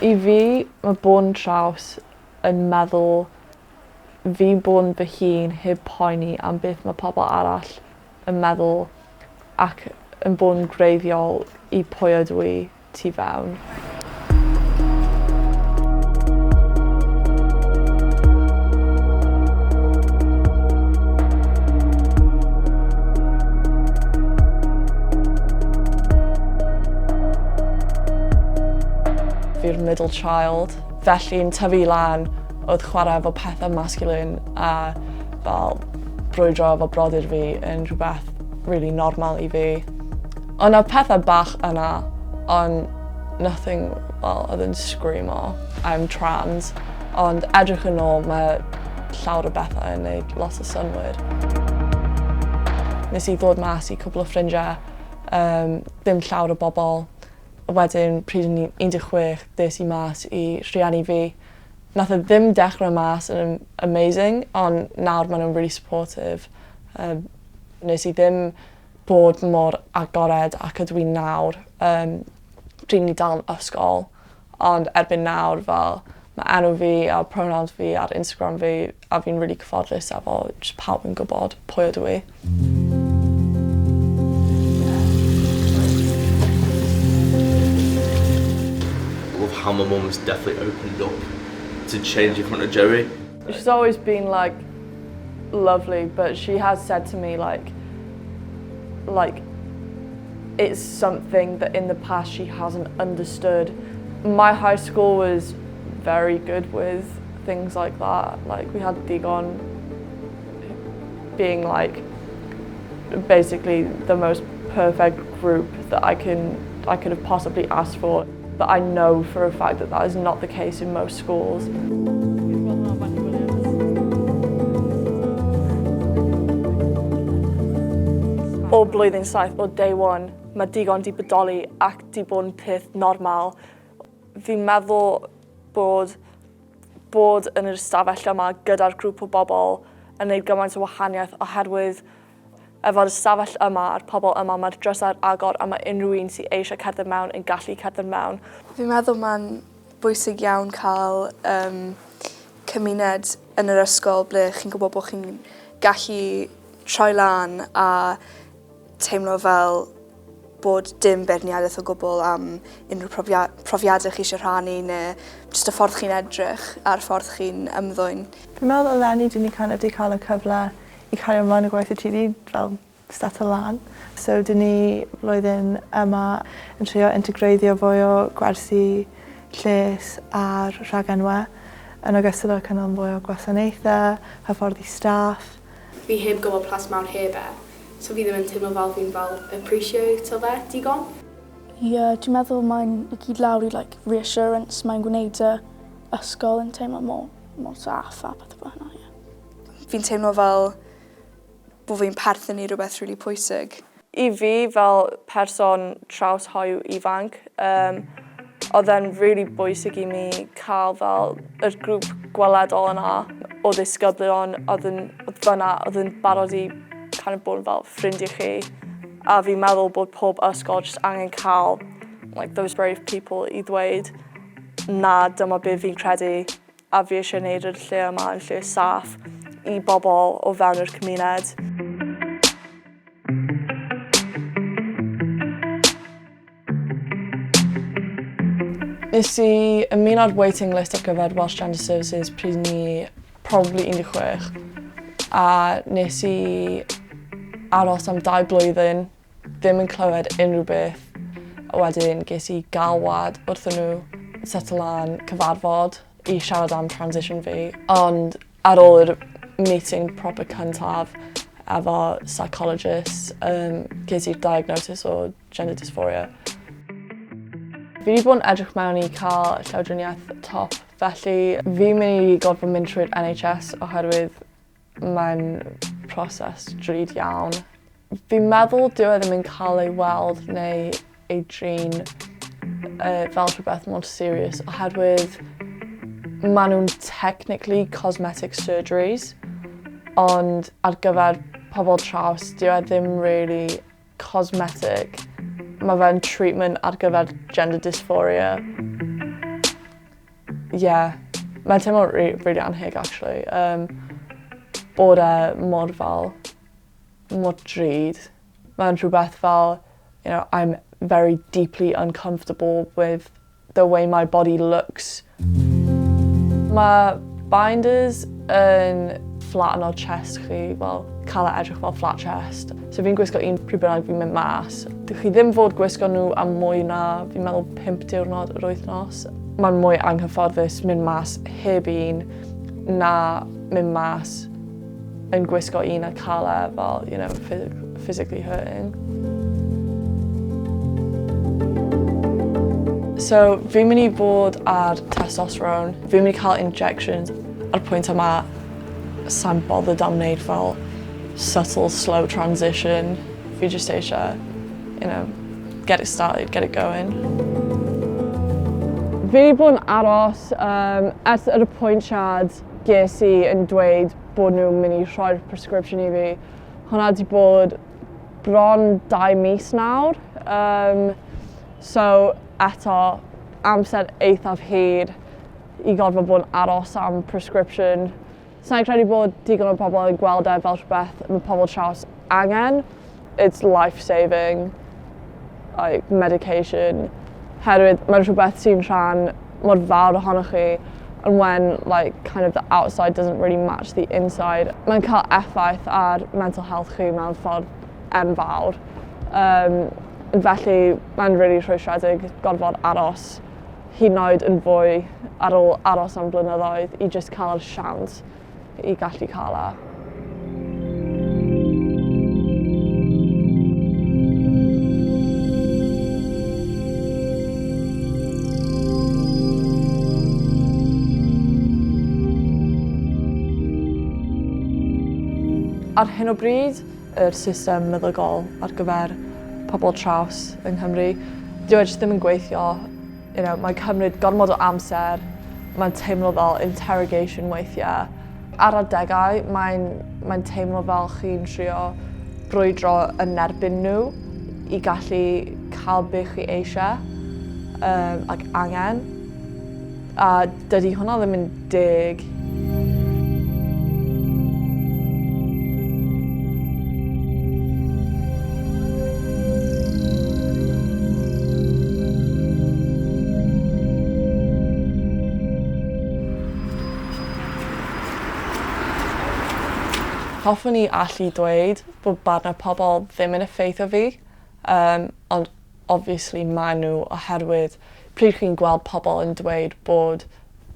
I fi, mae bod yn traws yn meddwl fi'n bod yn fy hun heb poeni am beth mae pobl arall yn meddwl ac yn bod yn gwreiddiol i pwy ydw i tu fewn. Fi'r middle child, felly'n tyfu lan oedd chwarae efo pethau masculine a fel brwydro efo brodyr fi yn rhywbeth really normal i fi. Oedd 'na pethau bach yna, ond nothing fel oedd yn screamo I'm trans. Ond edrych yn ôl, mae llawer o bethau yn neud lot o synnwyr. Nes i ddod mas i cwpl o ffrindiau, um, ddim llawer o bobl. Wedyn, pryd o'n i'n 16, des i mas i rhieni fi. Nath e ddim dechrau mas yn amazing, ond nawr maen nhw'n really supportive. Um, nes i ddim bod mor agored ac ydw i nawr. Um, pryd ni dal yn ysgol, ond erbyn nawr fel mae enw fi a pronouns fi ar Instagram fi a fi'n really cyfforddus efo jyst pawb yn gwybod pwy ydw i. I love how my mum's definitely opened up to change in front of Joey. She's always been like lovely, but she has said to me like, like it's something that in the past she hasn't understood. My high school was very good with things like that. Like we had digon being like basically the most perfect group that I can I could have possibly asked for. But I know for a fact that that is not the case in most schools. O blwyddyn saith, o day one, mae digon di bodoli ac di bod yn peth normal. Fi'n meddwl bod bod yn yr ystafell yma gyda'r grŵp o bobl yn gwneud gymaint o wahaniaeth oherwydd efo'r ystafell yma a'r pobl yma mae'r drysau ar agor a mae unrhyw un sydd eisiau cerdded mewn yn gallu cerdded mewn. Fi'n meddwl mae'n bwysig iawn cael um, cymuned yn yr ysgol ble chi'n gwybod bod chi'n gallu troi lan a teimlo fel bod dim beirniadaeth o gwbl am unrhyw profia profiadau chi eisiau rhannu neu jyst y ffordd chi'n edrych a'r ffordd chi'n ymddwyn. Fi'n meddwl eleni dyn ni kind of 'di cael y cyfle i cario ymlaen y gwaith i ti 'di fel seto lan. So dyn ni flwyddyn yma yn trio integreiddio fwy o gwersi lles a'r rhagenwe yn ogystal â cynnal mwy o gwasanaethau, hyfforddi staff. Fi heb gwybod Plas Mawr heb e, so fi ddim yn teimlo fel fi'n fel appreciato fe digon. Ie, dwi'n meddwl mae'n i gyd lawr i like reassurance, mae'n gwneud y ysgol yn teimlo mor, mor saff a pethau fel hynna, ie. Fi'n teimlo fel bod fi'n perthyn i rhywbeth rili pwysig. I fi fel person traws hoyw ifanc, um, oedd e'n really bwysig i mi cael fel yr grŵp gweledol yna o ddisgyblion oedd yn oedd fyna, oedd yn barod i kind of bod yn fel ffrindiau chi. A fi'n meddwl bod pob ysgol jyst angen cael like, those brave people i ddweud na dyma be fi'n credu a fi eisiau gwneud yr lle yma yn lle saff i bobl o fewn yr cymuned. Nes i ymuno â'r waiting list ar gyfer Welsh Gender Services pryd ni probably 16 a nes i aros am dau blwyddyn ddim yn clywed unrhyw beth a wedyn ges i galwad wrthyn nhw settle lan cyfarfod i siarad am transition fi ond ar ôl yr meeting proper cyntaf efo psychologist um, ges i'r diagnosis o gender dysphoria. Fi wedi bod yn edrych mewn i cael llawdriniaeth top, felly fi'n mynd i gorfod mynd trwy'r NHS oherwydd Mae'n proses drud iawn. Fi'n meddwl dyw e ddim yn cael ei weld neu ei drin uh, fel rhywbeth mor serious oherwydd maen nhw'n technically cosmetic surgeries ond ar gyfer pobl traws dyw e ddim really cosmetic. Mae fe'n treatment ar gyfer gender dysphoria. Yeah, mae'n teimlo re really anheg actually. Um, bod e mor fel, mor drud. Mae'n rhywbeth fel, you know, I'm very deeply uncomfortable with the way my body looks. Mae binders yn flatten chest chi, fel cael e edrych fel flat chest. So fi'n gwisgo un pryd bynnag fi'n mynd mas. Dych chi ddim fod gwisgo nhw am mwy na, fi'n meddwl, 5 diwrnod yr wythnos. Mae'n mwy anghyfforddus mynd mas heb un na mynd mas yn gwisgo un a cael e fel, you know, physically hurting. So, fi'n mynd i bod ar testosterone, fi'n mynd i cael injections. Ar pwynt yma, sa'n bothered am wneud fel subtle, slow transition. Fi jyst eisiau, you know, get it started, get it going. Fi wedi bod yn aros um, ers yr apwyntiad ges i yn dweud bod nhw'n mynd i rhoi'r prescription i fi. Hwna wedi bod bron 2 mis nawr. Um, so eto, amser eithaf hir i gorfod bod yn aros am prescription. Sa'n credu bod digon o pobl yn gweld e fel rhywbeth mae pobl traws angen. It's life-saving like, medication. Herwydd mae'n rhywbeth sy'n rhan mor fawr ohonoch chi and when like kind of the outside doesn't really match the inside, mae'n cael effaith ar mental health chi mewn ffordd enfawr. Um, felly mae'n really rhwystredig gorfod aros hyd yn oed yn fwy ar ôl aros am blynyddoedd i jyst cael yr siawns i gallu cael e. Ar hyn o bryd, yr system meddygol ar gyfer pobl traws yng Nghymru, dyw e jyst ddim yn gweithio. You know, mae'n cymryd gormod o amser, mae'n teimlo fel interrogation weithiau. Ar adegau, mae'n mae teimlo fel chi'n trio brwydro yn erbyn nhw i gallu cael beth chi eisiau um, ac angen. A dydy hwnna ddim yn deg. Hoffwn i allu dweud bod barn y pobl ddim yn effeithio fi, um, ond obviously maen nhw oherwydd pryd chi'n gweld pobl yn dweud bod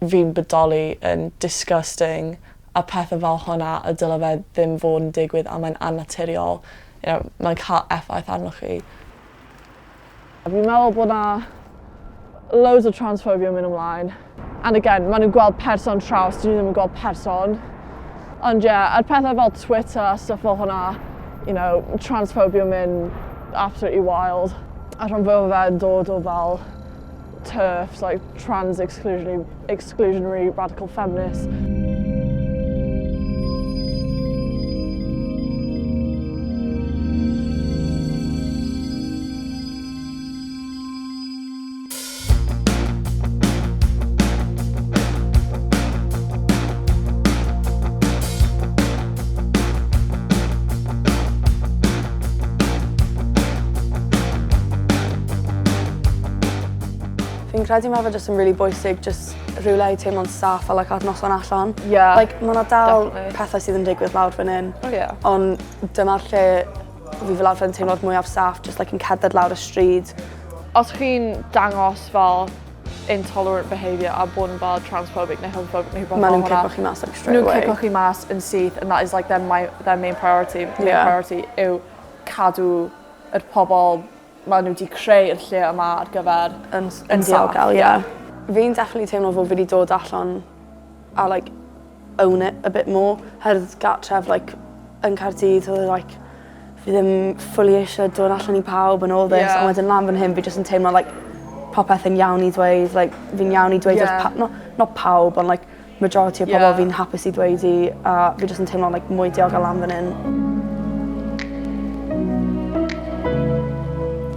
fi'n bodoli yn disgusting a pethau fel hwnna a dyle fe ddim fod yn digwydd a mae'n annaturiol, you know, mae'n cael effaith arnoch chi. A fi'n meddwl bod 'na loads o transphobia yn mynd ymlaen. And again, maen nhw'n gweld person traws, dyn nhw ddim yn gweld person. Ond ie, yeah, a'r pethau fel Twitter a stuff fel hwnna, you know, transphobia yn mynd absolutely wild. A rhan fwyaf o fe yn dod o fel TERFs, like trans exclusionary, exclusionary radical feminists. Fi'n credu mae fe jyst yn really bwysig jyst rhywle i teimlo'n saff a like ar noson allan. Yeah. Like ma' 'na dal Definitely. pethe sydd yn digwydd lawr fan 'yn. Oh yeah. Ond dyma'r lle fi fel arfer yn teimlo'r mwyaf saff jyst like yn cerdded lawr y stryd. Os chi'n dangos fel intolerant behaviour a bod yn fel transphobic neu homophobic neu rhywbeth Maen fel nhw'n hwnna. cico chi mas like straight Nhw'n away. cico chi mas yn syth and that is like their, my, their main priority. Main Yeah. priority yw cadw yr pobl maen nhw wedi creu yr lle yma ar gyfer Yn, yn saff, diogel, yeah. Fi'n definitely teimlo fod fi wedi dod allan a like own it a bit more. Herwydd gartref like yn Caerdydd oedd e, like fi ddim fully eisiau dod allan i pawb and all this. Yeah. Ond wedyn lan fan hyn fi jyst yn teimlo like popeth yn iawn i dweud, like fi'n iawn i dweud Yeah. wrth pa not, not pawb ond like majority o pobl Yeah. fi'n hapus i dweud i a fi jyst yn teimlo like mwy diogel lan fan hyn.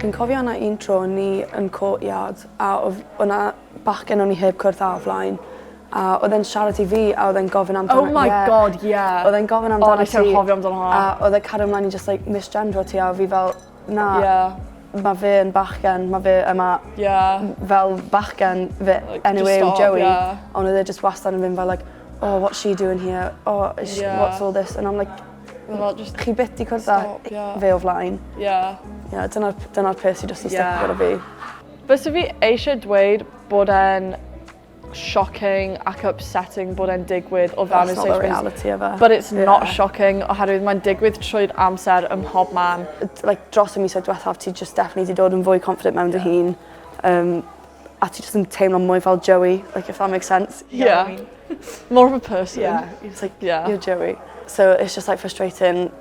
Fi'n cofio yna un tro o'n ni yn courtyard a oedd o'na bachgen o'n i heb cwrdd â o flaen. A oedd e'n siarad i fi a oedd e'n gofyn amdano... Oh my yeah. God, yeah. Oedd e'n gofyn amdano oh, ti. Oh, nes i anghofio amdano hwnna. A oedd e'n cario ymlaen i just like misgendro ti a fi fel, na, yeah. mae fe yn bachgen, mae fe yma yeah. fel bachgen, fe like, anyway stop, Joey. Yeah. Ond oedd e just wastad yn fynd fel like, oh, what's she doing here? Oh, is she, Yeah. what's all this? And I'm like, Well, just, chi byth di cwrdd â Stop, yeah. fe o flaen. yeah. Yeah, dyna'r dyna peth sydd just i Yeah. stick gyda fi. Fysa fi eisiau dweud bod e'n shocking ac upsetting bod e'n digwydd o fewn That's y not the safe space. reality of it. But it's not Yeah. shocking oherwydd mae'n digwydd trwy'r amser ym mhob man. Like, dros y misoedd diwethaf, ti just definitely di dod yn fwy confident mewn dy hun. A ti just yn teimlo mwy fel Joey, like if that makes sense. You know what I Yeah. mean? More of a person. Yeah, it's like, Yeah. you're Joey. So it's just like frustrating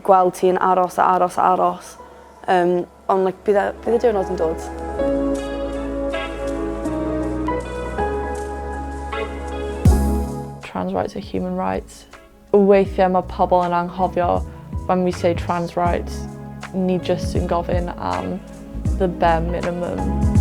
gweld ti'n aros a aros a aros. Ond like, bydd e, bydd y diwrnod yn dod. Trans rights are human rights. Weithiau mae pobl yn anghofio when we say trans rights, ni just yn gofyn am the bare minimum.